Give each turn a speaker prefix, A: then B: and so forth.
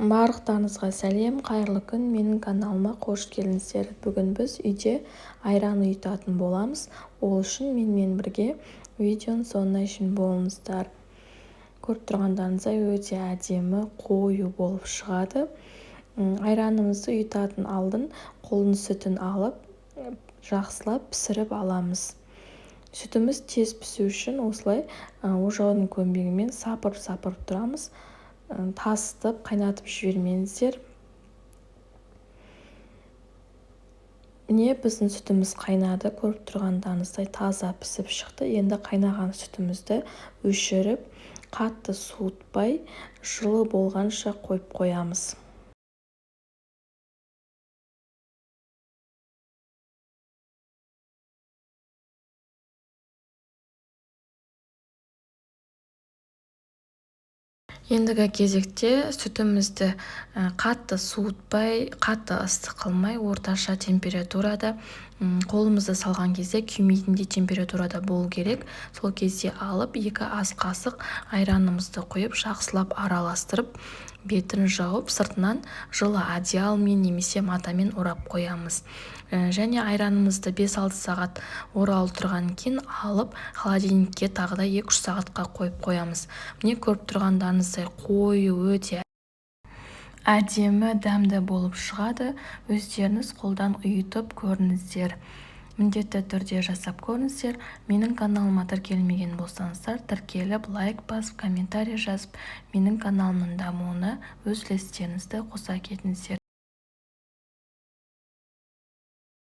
A: Барлықтарыңызға сәлем, қайырлы күн! Менің каналыма қош келдіңіздер! Бүгін біз үйде айран ұйытатын боламыз. Ол үшін менімен бірге видеоның соңына шейін болыңыздар. Көріп тұрғандарыңыздай, өте әдемі, қою болып шығады. Айранымызды ұйытатын алдын қолдың сүтін алып, жақсылап пісіріп аламыз. Сүтіміз тез пісу үшін осылай ожаудың көмегімен сапырып-сапырып тұрамыз. Тасытып, қайнатып жібермеңіздер. Міне, біздің сүтіміз қайнады. Көріп тұрғандарыңыздай, таза пісіп шықты. Енді қайнаған сүтімізді өшіріп, қатты суытпай, жылы болғанша қойып қоямыз. Ендігі кезекте сүтімізді қатты суытпай, қатты ыстық қылмай, орташа температурада, қолымызды салған кезде күймейтіндей температурада болу керек. Сол кезде алып, 2 ас қасық айранымызды құйып, жақсылап араластырып, бетін жауып, сыртынан жылы одеялмен немесе матамен орап қоямыз. Және айранымызды 5-6 сағат оралып тұрғаннан кейін алып, холодильникке тағы да 2-3 сағатқа қойып қоямыз. Міне, көріп тұрғандарыңыздай, қою, өте әдемі, дәмді болып шығады. Өздеріңіз қолдан ұйытып көріңіздер, міндетті түрде жасап көріңіздер. Менің каналыма тіркелмеген болсаңыздар, тіркеліп, лайк басып, комментарий жазып, менің каналымның дамуына өз үлестеріңізді қоса кетіңіздер.